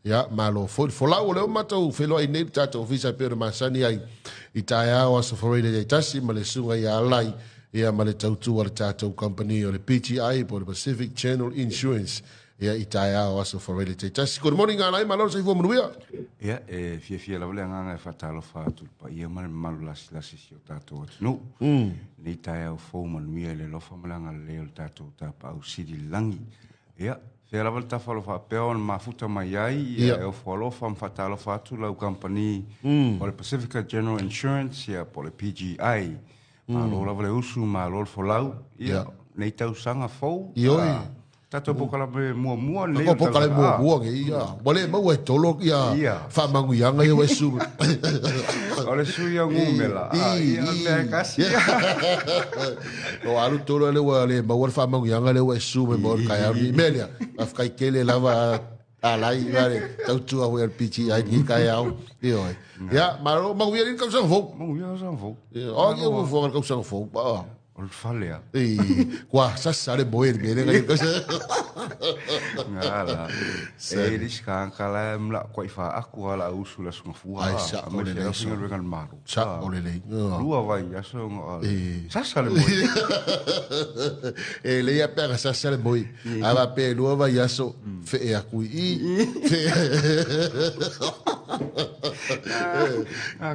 Ia, malo foi le folau. O lea ua matou feiloai nei i le tatou ofisa e pei ona masani ai i taeao Aso Faraile taitasi ma le susuga ia Alai, ia ma le tautua a le tatou kamupani o le PGI po o le Pacific General Insurance, ia i taeao Aso Faraile taitasi. Good morning Alai, malo le soifua manuia. Ia, e fiafia lava le agaga e faatalofa atu i le paia ma le mamalu lasilasi o si o tatou atunuu. Lenei taeao fou manuia i le alofa ma le agalelei o le tatou Tapaau Sili i le lagi. Ia, fea lava le tafa o lo o faapea ona mafuta mai ai, ia, e ofo alofa ma faatalofa atu lau kamupani o le Pacifica General Insurance, ia, po o le PGI. Malo lava le usu, malo le folau, ia, nei tausaga fou. Ioe. Tatou polokalame muamua lenei o le tausaga. Muamua nei, ia. Ua le maua e tolo ia faamanuiaga ia ua e su. O le sui o numera, ia, o le mea e kasi. O alu tolo le ua le maua le faamanuiaga lea ua e su mai mo le taeao nei. Mea lea, faafetai tele lava Alai ma le tautua foi a le PGI i taeao. Ioe. Ia, malo, manuia le tausaga fou. Manuia le tausaga fou. O, ia ua fuaga le tausaga fou. O le fale a. I, kua sasa le moe le mele ngai tausaga. Ngala. E le sika kala mla ko i fa aku ala usu la sunga fua. Ai sa o le lei. Sa o le malo. Sa o le lei. Lua vai aso ngo. Sasa le moe. E le ia pega sasa le moe. A va pe lua vai aso fe e aku i.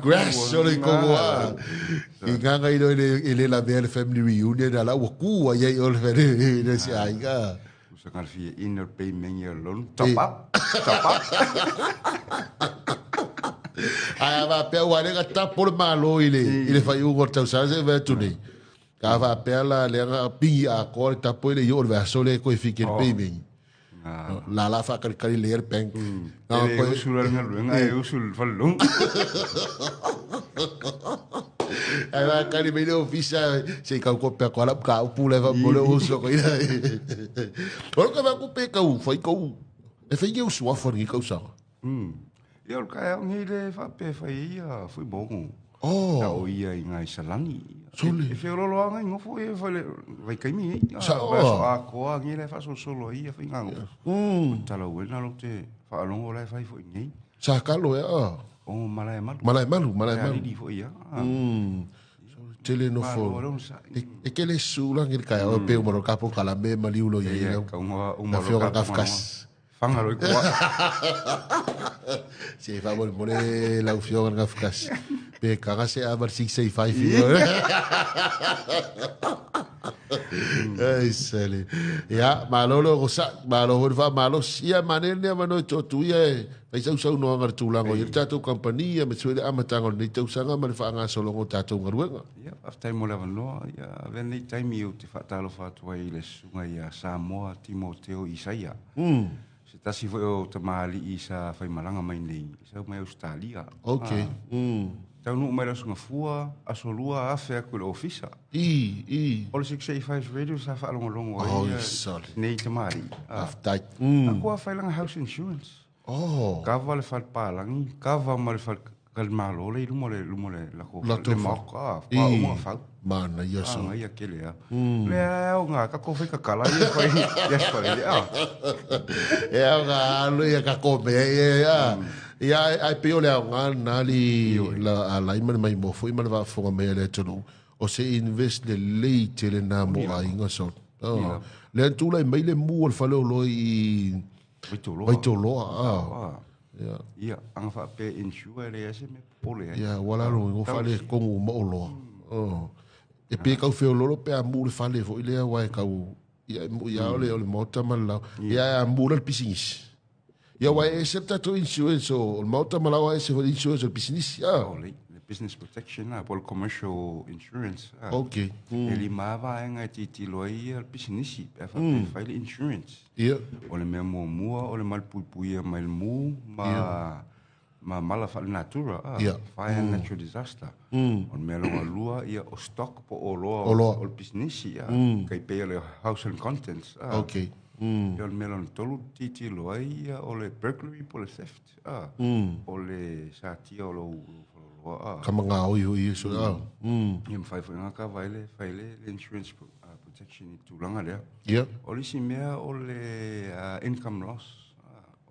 Grass o le kongo a. I nganga i le i le la le family reunion ala ua ku ai ai o le family le si ai ga. Usa ngal fia in o pe mengi o lon. Top up. Top up. Ai va pe ua le ga tapo le malo i le fai ugo tausaga se ve tu nei. Ka va pe la le ga pingi a ko le tapo i le yo le vaso le ko fi ke pe mengi. La la fa kali kali le bank. Na ko usu la ngaluenga e usu le falung. Ai va kali me le ofisa se ka ko pe ko la ka upu le va mo le usu ko ina. O ka va ku pe ka u fai ko e fai ke usu afa ni ka usa. Ia o ka ngi le fa pe fai ia fui bongo. Oh. Ta o ia i ngai salani. Sole. E fe lolo anga ngofo e fa le vai kaimi e. Sa o. A ko a ngi le fa so solo ia fai ngango. Tala wena lo te fa alongo le fai foi nei. Sa kalo e a. O malae malu. Malae malu, malae malu. Ali foi ia. Tele no fo. E ke le su la ngi ka o pe o mo ka po kala me mali ulo ia. Ka o mo ka kafkas. Fanga loi koa. Se fa mo mo le la ufio nga kafkas. Pe ka se a 665. Ai sele. Ya malo lo sa malo ho fa malo sia mane ne mano to tu ia fai sau sau no anga tulango i tatou kompania me tsuele amatanga nei tausaga ma le faagasologa o tatou galuega. Ia, faafetai mo le avanoa. Ia, avea lenei taimi ou te faatalofa atu ai i le susuga ia Samoa Timoteo Isaia. Se tasi foi o tamalii sa faimalaga mai nei, sau mai Australia. Okay. Taunuu mai le aso Gafua, aso lua afe atu i le ofisa. I. O le 685 Radio sa faalogologo ai nei tamalii. Faafetai. Aku a fai lana house insurance. Oh. Kava le fale palangi, kava ma le fale kalimalo le i luma le luma le lako le maoka, fa uma fau. Mana ia so. Ia kele a. Le au ngā ka ko whai kakala ia whai ia whai ia. E au ngā alo ia ka ko me ia. Ia ai pe o le au ngā nā li la alai ma le mai mofo i ma le vaafoga mai a le atunuu o se invest le lei tele nā mo aiga so. Le antula i mai le mu o le fale o loi i Vaitoloa. Ia. Ia, anga wha pe insure le ese me pole ai. Ia, wala lo ngo fale kongu mo loa. Oh. E pe kau feo lolo pe a mu le fale fo ile wa e kau ia mu ia ole ole mota malau. Ia a mu le business. Ia wa e se tato insurance o mota malau e se insurance o business. Ia. Le business protection la, po le commercial insurance. Okay. E li mava e ngai titi loa ia le business pe fa pe fai le insurance. Ia. O le mea muamua o le malupuipuia mai le mu ma ma mala faalenatura fire and natural disaster. O le mea logalua ia o stock po o loa o le pisinisi kai pei o le house and contents. Okay. Ia o le mea lona tolu tilotilo ai ia o le burglary po o le theft. O le satia o lou faloloa. Ka magaoi hoi e so. Ia mawhai foi ngā ka vaile fai le insurance protection i tulaga lea. Ia. O le isi mea o le income loss.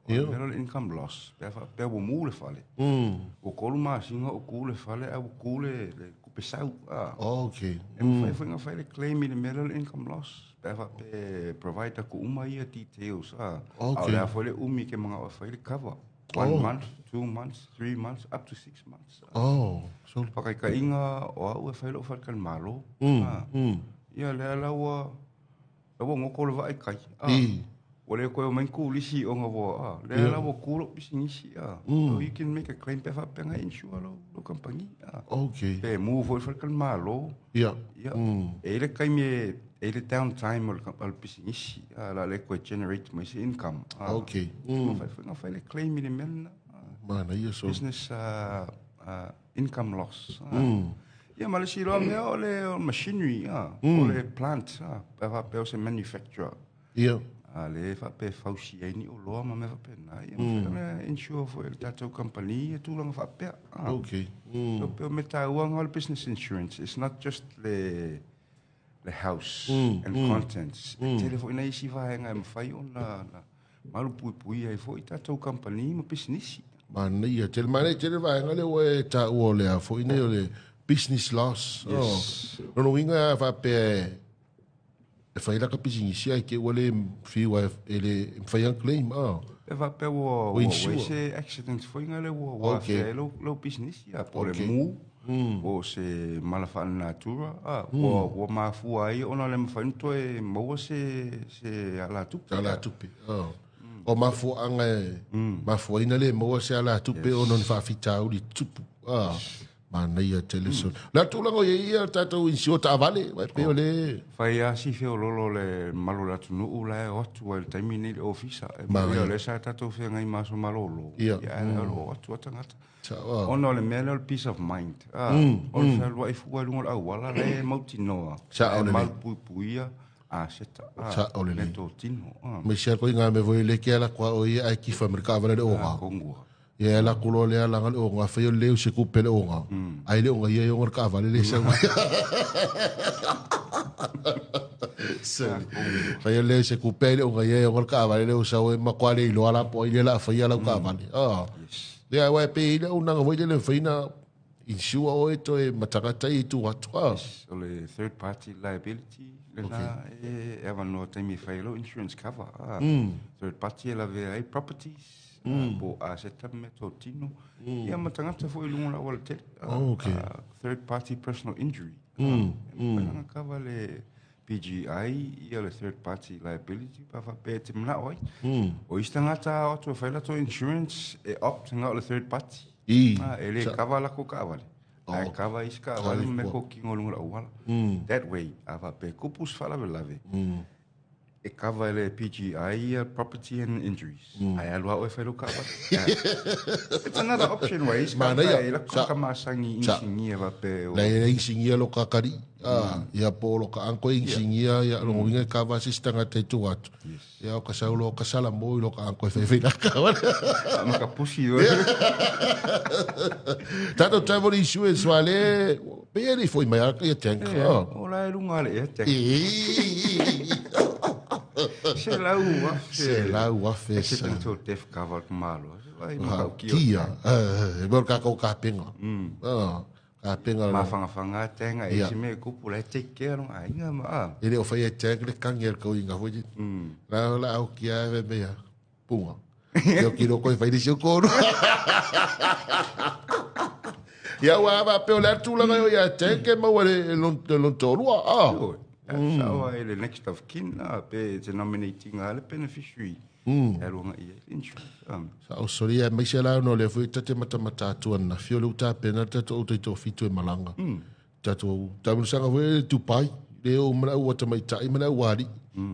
O le mea le income loss, pe a faapea ua mu le fale. Ua 3 masina o ku le fale ae ua ku le tupe sau. Okay. E mafai foi ona fai le claim i le mea lea o le income loss. Pe a faapea e provide atu uma ia details. A o le a foi le umi e te manao e fai le cover. 1 month, 2 months, 3 months, up to 6 months. Oh, so Faataitaiga o au e fai lou faletalimalo. Ia lea la ua goto le vaa i tai. Ua le toe omai ni turisi ona ua, lea la ua tu lou pisinisi. So you can make a claim pe a faapea na insure lou kamupani. Okay. Pe mu foi le faletalimalo. Ia. Ia. E i ai le taimi e i ai le downtime o le pisinisi, la le toe generate mai se income. Okay. Mafai foi ona fai le claim i le mea lena. Manaia so. Business income loss. Ia ma le isi loa mea o le machinery, o le plant, pe a faapea o se manufacturer. Ia. Le faapea e fausi ai ni oloa ma mea faapena. Ia, mafai ona insure foi e le tatou company ia tulaga faapea. Okay. So pei o mea taua na o le business insurance. It's not just le house and contents. E tele foi nai isi vaega e mafai ona malupuipuia ai foi tatou company ma pisinisi. Manaia tele, manaia tele vaega lea ua e taua o le a foi nei o le business loss. Yes. Lona uiga faapea e fai laka pisinisi ai te ua le fiu e le mafai ona claim. E faapea ua insure. se accident foi nga le ua Okay. afea ai lou pisinisi, po o le mu, po o se mala faalenatura, ua mafua ai ona le mafai ona toe maua se alatupe. Alatupe. O mafuaanga e mafuaina le maua se alatupe ona ni faafitauli tupu. Manaia tele so. La tulaga o ia tatou insure taavale, vai pe o le Fai a si feololo le mamalu o le atunuu la e o atu ai le taimi nei i le ofisa. E Manaia. mea o lea sa tatou feagai ma aso malolo. Ia. Ia, ae o lo o atu a tagata. Sa, ah. Ona o le mea lea o le peace of mind. O le fealuai fua i luga o le auala, la e mautinoa. Sa, o E le lelei. malupuipuia a seta. Sa, o le Le lelei. totino. Mai sia koe ngā mea foi le ke ala kua o ia ai kifa me le kaavale le oga. Kongua. Ia la kulo le ala le oga, whai o leo se kupe le oga. Ai le oga ia i oga le kaavale le sau. Sorry. Whai o leo se kupe le oga ia i oga le kaavale le sau e makoa le iloa la po ai le la whai ala u kaavale. Yes. Ia wai pe i le unanga voi le whaina insure o e toe matangata i tu atu. Yes. O le third party liability le na e avanoa taimi e whai lo insurance cover. Third party e lavea ai properties. Po aseta me totino. Ia matangata foi lunga la wala tele. Oh, okay. Third party personal injury. E mafai ona cover le PGI, ia le third party liability, pa whapea te mana oi. O isi tangata o atu e whai latou insurance e opt nga o le third party. I. E le cover lako kaavale. Oh. E cover isi kaavale Kale me kua. ko kingo lunga la uala. That way, a whapea kupu se whalavelave. E cover le PGI, property and injuries. Ai alua oe whai lo kaavale. It's another option way. Isi Mana ia. kaavale, lako Sa. ka masangi Sa. insingia whapea o- La e insingia lo kakari. Ia po lo ka anko insingia, ia lo winga ka va sista nga te tu atu. Yes. Ia o ka sau lo ka sala mo i lo ka anko e whai whai la kaavale. Ma ka pusi oe. Tatou travel insurance wale, pe e le foi mai a ia tank. Ia, o la e lunga le e tank. Se lau afe. Se lau afe Se sa. tangata o death cover ka malo. Ai, ma kau kia. Kia. E mo ka kau ka penga. Ka penga. Ma whangawhanga tenga e Ia. se me kupu lai take care no ai nga ma. E le o whai e tank le kangi el kau inga foi. La la au kia e mea. Punga. Ia ki roko e whai ni sio koru. Ia ua wa pe o le atulanga o ia tank e maua le lon tōrua. Oi. Sa o ai le next of kin pe te nominating a le beneficiary. E runga i insurance. Sa o sori e mai se la no le foi tate matamata atu ana. Fio le uta pena tato o taito fitu e malanga. Tato tamusanga foi Dubai. Le o mana ua tamaitai mana ua ari.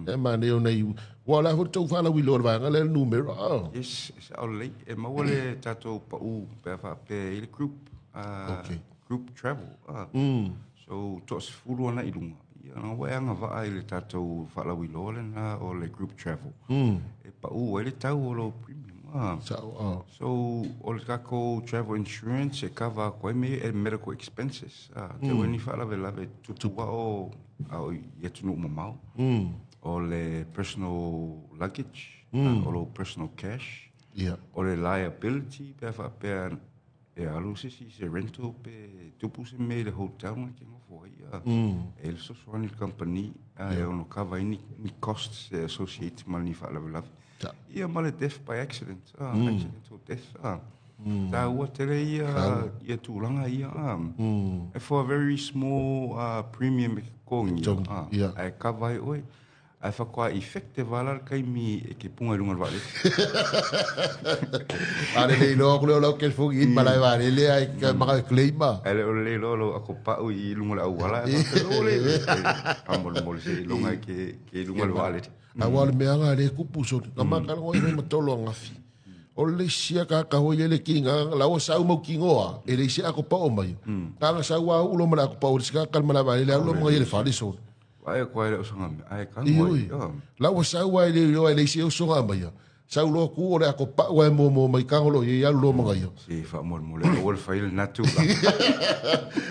E mane o nei. Ua la foi tau whala wilo o le vaega le numero. Yes, sa o le e maua le tatou pau pe fa pe i le group. Okay. Group travel. So to se fulu ana i lunga. Ia na wa anga va ai le tatou whala wilo le na o le group travel. E pau ai le tau o lo premium. Sa o. So o le kako travel insurance e cover koe me e medical expenses. Te weni whala ve lave tutua o o i atu nu mamau. O le personal luggage, o lo personal cash. Ia. O le liability pe a faapea e alu se isi i se rental pe tupu se mea i le hotel na e te nofo ai, a, e i ai le fesoasoani i le kamupani, a, e ono cover ai ni, ni costs e associate ma ni faalavelave. Ia ma le death by accident, a, accidental death, a. Taua tele ia, ia tulaga ia, a. E for a very small premium e totogi, a, ae cover ai oe. Ae faatoa effective lava la le taimi e te puga i luga o le vaalele. A lelei loa aku lea o lau telefoni i malae vaalele ae maka e claim a. Ae le o lelei loa lou ato pau i luga o le auala ae faapea, ole, faamolemole se i iloga e te i luga o le vaalele. Aua o le mea lena lea e tupu soli. Na ma talanoa ai ma tolo angafi. O le isi a kākau ai le kinga, la ua sau mau kingoa, e le isi ako pao mai. Kanga sau a ulo ma le ako pao, le sika kalma la vaalele, alu ma ngai le fale soli. Vaai atu ai le usoga mea, ae tago ai. Ioe. La ua sau ai le iloa e le isi e usoga mai ia. Sau loa ku o le ako pau ai mo mo mai kago lo ia alu loa manga ia. Si faamolemole aua le fai lena tulaga.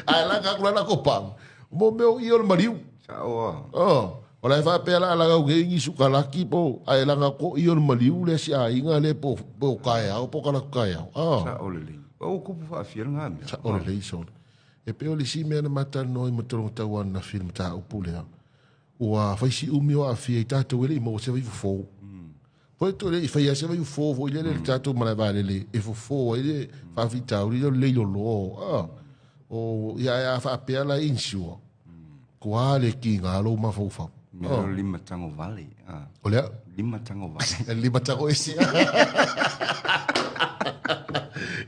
Ae laga aku la le ako pau. Mo mea o ia o le maliu. Sao a. Oh. O la e faapea la laga u ngi su kalaki po ae laga ko ia o le maliu le si aiga le po po kaeao po kala kaeao. Oh. Sao lelei. O kupu faafia lena mea. Sao lelei sole. E pei o le isi mea na matalanoa ai ma Tologotau ananafi i le mataupu lea, ua fai si umi o aafia i tatou e le i maua se vai fofo. Foi toe le i faia se vai fofo foi lele le tatou malae vaalele e fofo ai le faafitauli lea o le leiloloa. Ah, o ia ae a faapea la e insure, kua le kiga lou mafaufau. Mea o lima tago vale. Ah. O lea? Lima tago vale. Lima tago ese.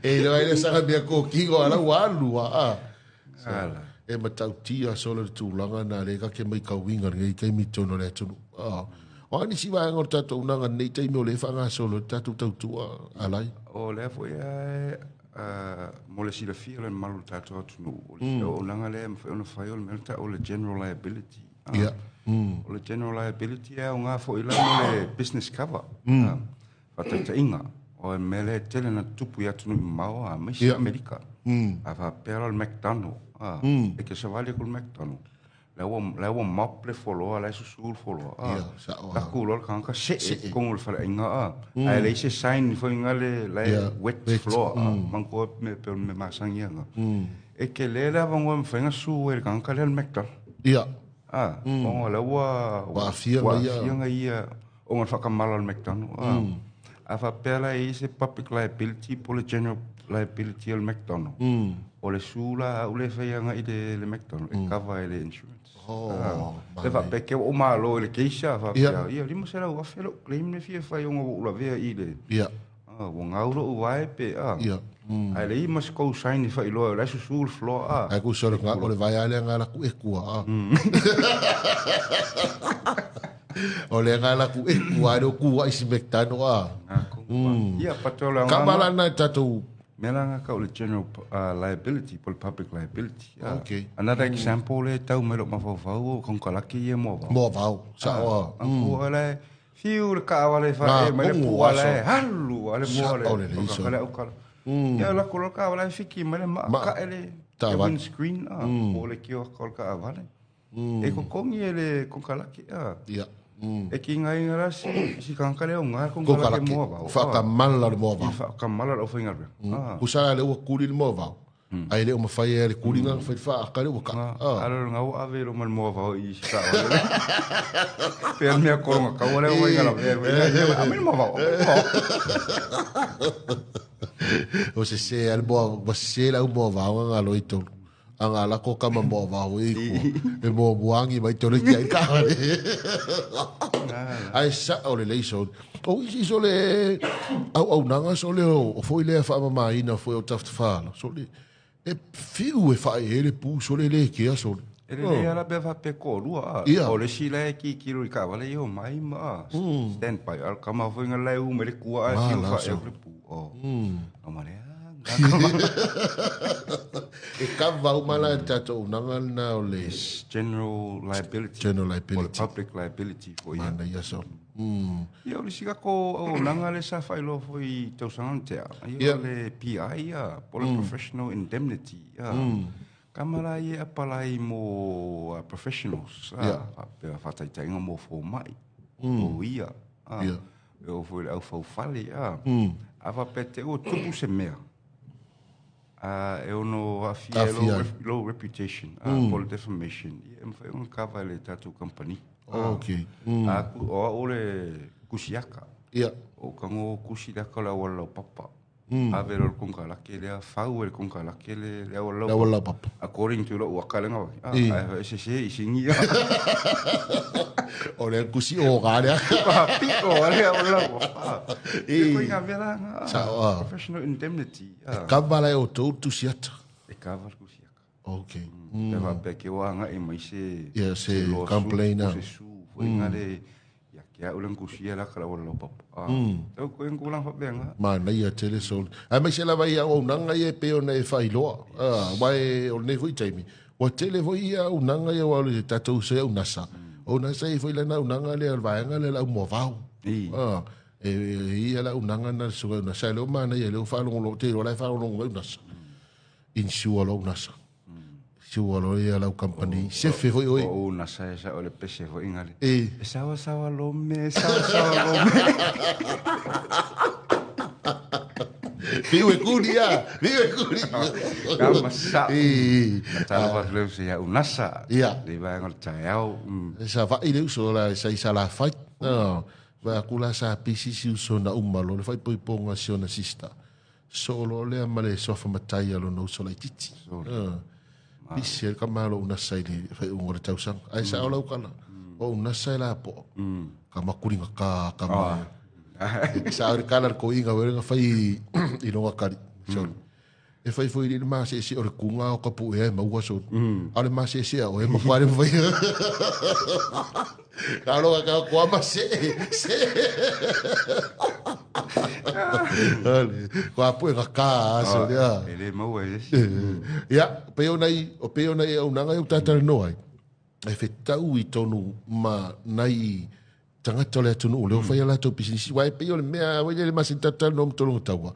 E iloa ai le saga mea kokigo ala ua alu a. Ah. Ala. E matautia solo le tulaga na le ka ke mai kauiga lenei taimi i totonu o le atunuu. Ah. O a nisi vaega o le tatou auaunaga i lenei taimi o lea e faagasolo ai le tatou tautua alai? O lea foi e mo le silafia o le mamalu o le tatou atunuu, o le auaunaga lea e mafai ona fai o le mea lea e tau o le general liability. Ia. O le general liability e aoga foi la mo le business cover. Faataitaiga, o le mea lea e tele na tutupu i atunuu mamao aemaise Amerika. A faapea la o le McDonald, e te savali atu i le McDonald, la ua mop le foloa, la e susu le foloa. Ia, sao. Taku loa le tagata see i totonu o le faleaiga, ae leai se sign foi na le la e wet floor, manatua me pe o le mea masani lena. E tele le avanoa e mafai ona sue ai e le tagata lea le McDonald. Ia. Ona o lea ua Ua aafia ua aafia na ia ona o le faatamala o le McDonald. A faapea la e i ai se public liability po o le general liability o le McDonald, o le sue la a au lea e fai agai i le McDonald, e cover e le insurance. Oh, Le faapea ke ua ou malo i le keisa, faapea, ia, $500,000 lou claim le fia fai ona ua ou lavea i le... Ia. Ua gau lou vae pe, Ia. Ae leai ma se kou sign e faailoa ai o la e susu le floor, Ae ku solo nga o le vae a lea nga la ku e kua, O le nga la ku e kua, le o kua i si McDonald, Ia, pato o le Ka agaga. malana e tatou. Mea la nga kau le general liability po o le public liability. Okay. Another example le tau mai lou mafaufau o konokalaki ia moa vao. Moa vao, sao a. Kua la e fiu le kaavale e faaee mai le pua la e alu a le moa le Sao lelei so. le aukala. Ia lako loa le kaavale e fiki mai le maa kae le windscreen po o le kioka o le kaavale. E totogi e le konokalaki. Ia. E kigaina la si tagata lea o ga le konokalaki moa vao. Faatamala le moa vao. I faatamala le aufaigaluega. Tusa la lea ua kuli le moa vao. Ae le o mafai e le kuliga na fai faaka le ua ka. A le o lena ua ave i luma le moa vao i si kaavale. Pea le mea kologa kaua lea ua inga lavea. Aumai le moa vao, aumai le moa vao. O se se a le moa, ua sese le au moa vao nga ngalo i tolu. A nga lako kama moa vao i kua. E moa muangi mai tolu ki ai kaavale. Ae sao lelei sole. O isi sole auaunaga sole o foi lea faamamaina foi o tafatafaala sole. E fiu e faaee le pu sole le kea sole. E lelei lava la pe a faapea toalua. Ia. O le isi la e tilotilo i kaavale ia omai ma stand by. A o le tama foi na la e u mai le tua ae fiu faaee atu le pu. O ma lea. E cover uma la e le tatou auaunaga lena o le General liability. General liability. Po o le public liability foi. Manaia sole. Ia o le isi tatou auaunaga lea sa faailoa foi i tausaga na tea, ia o le PI ia, po o le Professional Indemnity. Kama la ia e apalai mo professionals, faapea faataitaiga mo fomai, loia. E oo foi i le aufaufale, a. A faapea te i ua tupu se mea, a, e ono aafia ai lou, lou reputation, a, po o le defamation, ia, e mafai ona kava e le tatou kamupani. Okay. A, o au o le kusiaka. Ia. O tago kusi le aka o le auala laupapa. Ave loa le konekarate lea, fau e le konekarate le, le auala laupapa. Auala laupapa. According to lou aka lea na vaai. Ae sese i sini ia. O le kusi o ga lea. Piko a le auala laupapa. E koe ngā mea la ngā. Sao, ah. Professional indemnity. E kava la e o tou tusi ata. E kava le kusi aka. Okay. Pe faapea ke ua agai mai se Ia, se complaint, ah. Se su foi nga le ia ke au le ngusia la kala wala papa. Ah. Tau ko en kulang faapea nga. Manaia tele sole. Aemaise lava i auaunaga ia e pei ona e faailoa. Aua o lenei foi taimi, ua tele foi ia auaunaga ia aua o le tatou uso ia au NASA. O NASA e i ai foi lana auaunaga lea o le vaega lea o le au moavao. E i ai le auaunaga lena a le susuga i au NASA. E le o manaia, o lea ua faalogologo, ou te iloa o la e faalogologo mai au NASA. Insure lou NASA. Insure loa ia lau company. Sefe foi oe. O ou NASA e sao le pese foi ngale. E. E sawa sawa lome, sawa sawa lome. Fiu e kuri a, fiu e kuri. Ka masa. E. Talo wa leu se au NASA. Ia. Le vaega o le taeao. Sa vai le uso la sa i Salafai. No. Vai aku la sa pisi si uso na uma lo le faaipoipoga si ona sister. Solo lea ma le suafa matai a lona uso laitiiti. Pisi ai le tama a lou nasa i le faaiuga o le tausaga. Ae sao lau kala, o ou nasa e lapoa. Ka makuliga ka kama. Sao le kala le koiga wele na fai i loga kali. Solo. E fai foi i le maseese o le kuga o ka puea e maua solo. A o le maseese a oe ma koa le mawhai. Ka loga ka koa ma se, se. Ko apu e ka aso lea. E le maua e esi. Ia, pei ona i, o pei ona i aunaga i o tātara noa ai. E whetau i tonu ma nai tagata o le atunuu lea ua fai a latou pisinisi. Aua e pei o le mea foi lele masani tatou talanoa ma tologa taua,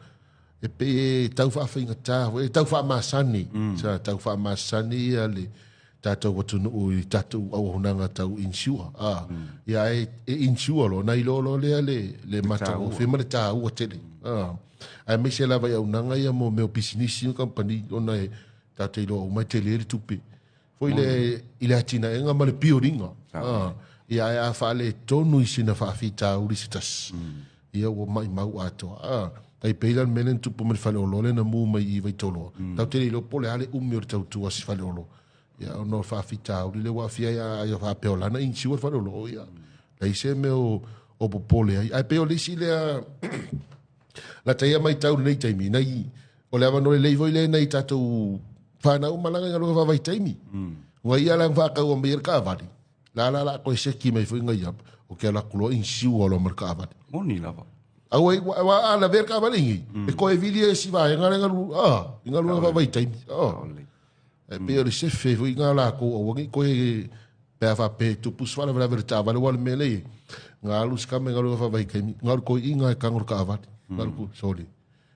e pei e tau faafaigata foi, e tau faamasani, sa tau faamasani ia le tatou atunuu i tatou auaunaga tau insure. A, ia ae e insure loa, ona iloa loa lea le, le matagofie ma le taua tele. A, aemaise lava i auaunaga ia mo mea o pisinisi ma kamupani, ona e tatou te iloa uma e tele le tupe. Foi le, i le atinaega ma le pioliga. Ah, ia ae a faaletonu i sina faafitauli se tasi, ia ua maimau atoa. Ah, tai pei la le mea lea na tupu mai le faleoloa lea na mu mai i Vaitoloa. Tatou te le iloa po o le a le umi o le tautua a si faleoloa. Ia ona o le faafitauli lea ua aafia ai a ia faapea o lana insure le faleoloa, ia leai se mea o, o popole ai. Ae pei o le isi lea lata ia matau i lenei taimi, nai, o le avanoa lelei foi lea nai tatou whanau malaga i ngā roa whāwaitaimi. Ngā ia la whākau mai e le kaavale. La la la koe seki mai foi ngā ia, o ke ala kuloa insiua loa ma le kaavale. Moni lava. Aua i wa a la ver kaavale ngi. E koe vili e si vae ngā ngalu, a, i ngā roa whāwaitaimi. A. E pei o le sefe foi ngā lākou aua ngi koe pe a whape tupu swala vela vela taavale wale me lei. Ngā alu skame ngā roa whāwaitaimi. Ngā koe i ngā e kangoro kaavale. Ngā ku, sorry.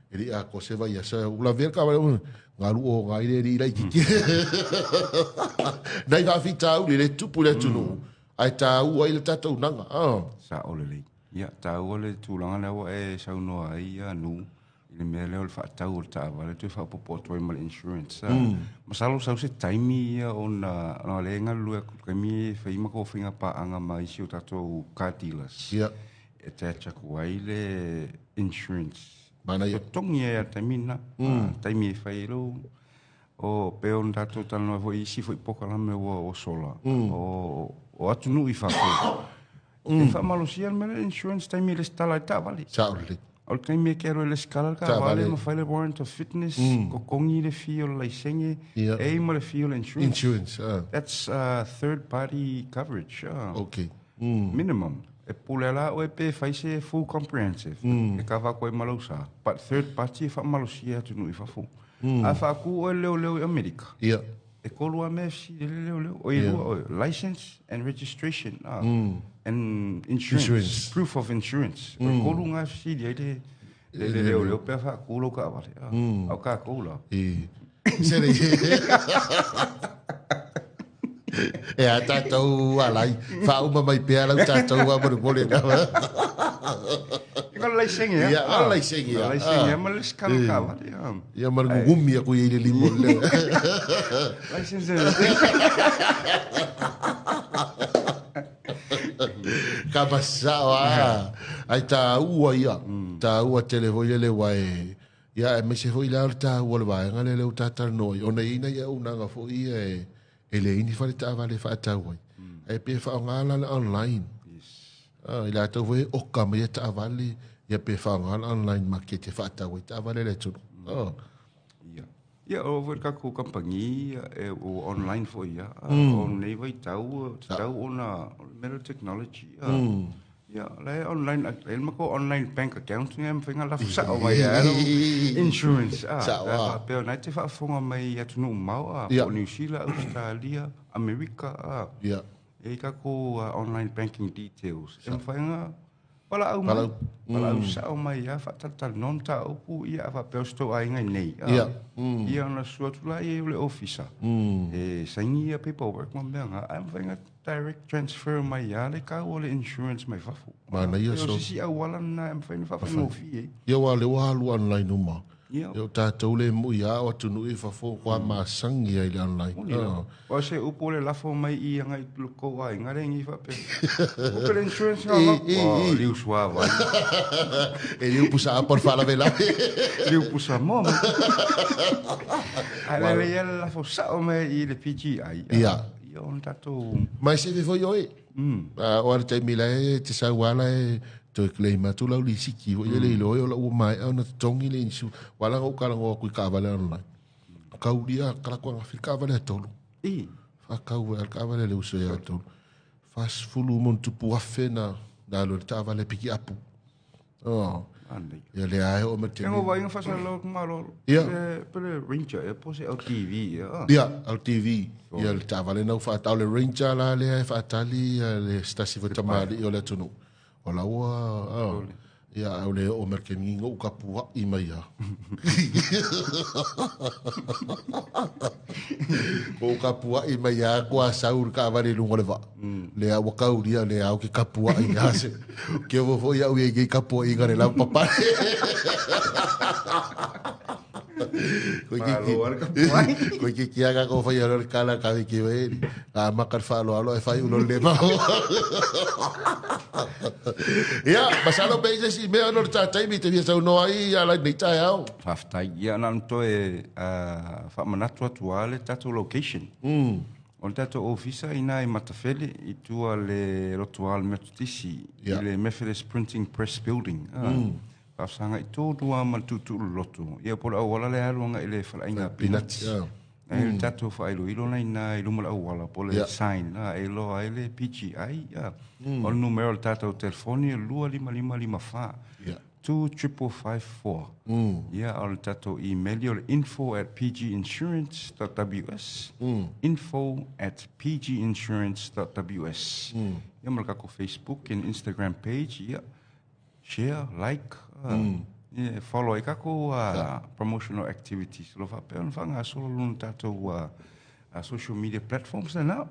E li a ko se vai a sa ula ver ka vai ngā lu o ngā ire ri lai kiki. Nei ngā whita uri le tupu le tunu. Ai tā ua i le tātou nanga. Ah. Sa ole lei. Ia, tāua le tūlanga lea ua e saunoa ai ia nu i le mea lea o le faatau o le taavale toe faaopoopo atu ai ma le insurance. Masalo sau se taimi ia ona ona o lea e galulue atu i le taimi e fai ma kou faiga paaga ma isi o tatou car dealers. Ia. E attach atu ai le insurance. Manaia. Totogi ai a le taimi lena. Taimi e fai ai lou o pei ona tatou talanoa foi i isi foi polokalame ua sola. O atunuu i fafo. E faamalosia le mea lea insurance taimi e lesitala ai le taavale. Sao lelei. O le taimi e ke alu e lesitala le taavale ma fai le warrant of fitness, totogi le fee o le laisene, e ai ma le fee o le insurance. Insurance, ah. That's third party coverage. Okay. Minimum. E pule la oe pe fai se full comprehensive. E kava atu ai ma lau sa. But third party e faamalosia atunuu i fafo. A faaku oe leoleo i Amerika. Ia. E kolu a mea fesili le leoleo. O i lua oe, license and registration. And insurance. Insurance. Proof of insurance. O le kolu ngā fesili ai le le leoleo pe a faaku lou kaavale. A o kākou la. E. Sere. E a tātou alai, whauma mai pea lau tātou a more more. Ia laisenge ia. Ia laisenge ia. Laisenge ma le skala taavale ia. Ia ma le gugumi aku i le lima le. License. Ka masao a. Ai tāua ia. Tāua tele foi le wa e. Ia e mese foi la tāua le vaega le leu tātalanoa ai. Ona ina ia unaga foi ia e le ini fale taavale faatau ai. Ae pe faaaoga la le online. I latou foi e oka mai ia taavale, ia pe faaaoga le online market e faatau ai taavale a le atunuu. Ia. Ia, o foi le tatou kamupani e ua online foi ia. O lenei vaitau, tatau ona o le mea lea o le technology. Ia, la e online, e le matou online bank account e mafai ona lafo sao mai ai lau insurance. Sao, a faapea o na e te faafofoga mai i atunuu mamao, po o Niu Sila, Ausetalia, Amerika, Ia. E i ai tatou online banking details. E mafai ona valaau mai, valaau sao mai lava, faatalatalanoa mataupu, ia a faapea o se tou aiga i nei. Ia. Ia ona susu atu laia o le ofisa, e saini ia paperwork ma mea na, ae mafai ona direct transfer mai lava le tau o le insurance mai fafo. Manaia so. O se isi auala lena e mafai ona faafaigofie ai. Ia aua o lea ua alu online uma. Ia. O tatou le moi lava o atunuu i fafo ua masani ai i le online. Moni lava. Aua se upu o le lafo mai i agai i lo tou aiga le nei faapea. Upu le insurance nga nga. Ua liu suavai. E liu pusa apa o le faalavelave. Liu pusa moa mai. Ae lelei lava le lafo sao mai i le PGI. Ia. Ia ona tatou. Ma e sefe foi oe. O le taimi la e te sau ala e toe claim atu lau lisiti foi lele i loe o la ua maea ona totogi le insurance. Ua ala ona ou talanoa atu i taavale online. Kaulia kalaku ananafi le taavale a tolu. Faatau ai le taavale a le uso ia tolu. 40 ma ona tupu afe na alu ai le taavale pikiapu. Oh. Ia lea e oo mai le taimi. Ia vaaiga faasalalau atu malolo. Ia. Pe le Ranger ea po o se LTV ea. Ia, LTV. Ia le taavale na ua faatau le Ranger la lea e faatali le se tasi foi tamalii o le atunuu. O la ua ia ae ua le oo mai le taimi nei na ou tapuai mai lava. Ua ou tapuai mai lava ua sau le taavale i luga o le vaa. Lea ua taulia lea ou te tapuai lava se. Ke ovo foi au i nei tapuaiga le lavapapale. Koe kiki. Malo le tapuai. Koe kiki a kako whai alo le kala kawe ki wei. A maka le whaaloalo e whai ulo le maho. Ia, masalo pe i se mea ono le tātaimi te fia saunoa ai a lai nei taeao. Faafetai. Ia, na ona toe faamanatu atu lava le tatou location. O le tatou ofisa ina i Matafele i tua le lotoa o le Metotisi i le Methodist Printing Press Building. Faafesagai tonu lava ma le tuutuuloloto. Ia po o le auala lea e alu agai i le faleaiga a Pinati. E le tatou faailoilo lena ina i luma o le auala po o le sign e iloa ai le PGI. O le numera o le tatou telefoni e 25554. 25554. Ia, o le tatou email o le info@pginsurance.ws. info@pginsurance.ws. Ia ma le tatou Facebook and Instagram page, ia, share, like, ia, follow ai tatou promotional activities o lo o faapea ona faagasolo lona tatou social media platforms lena.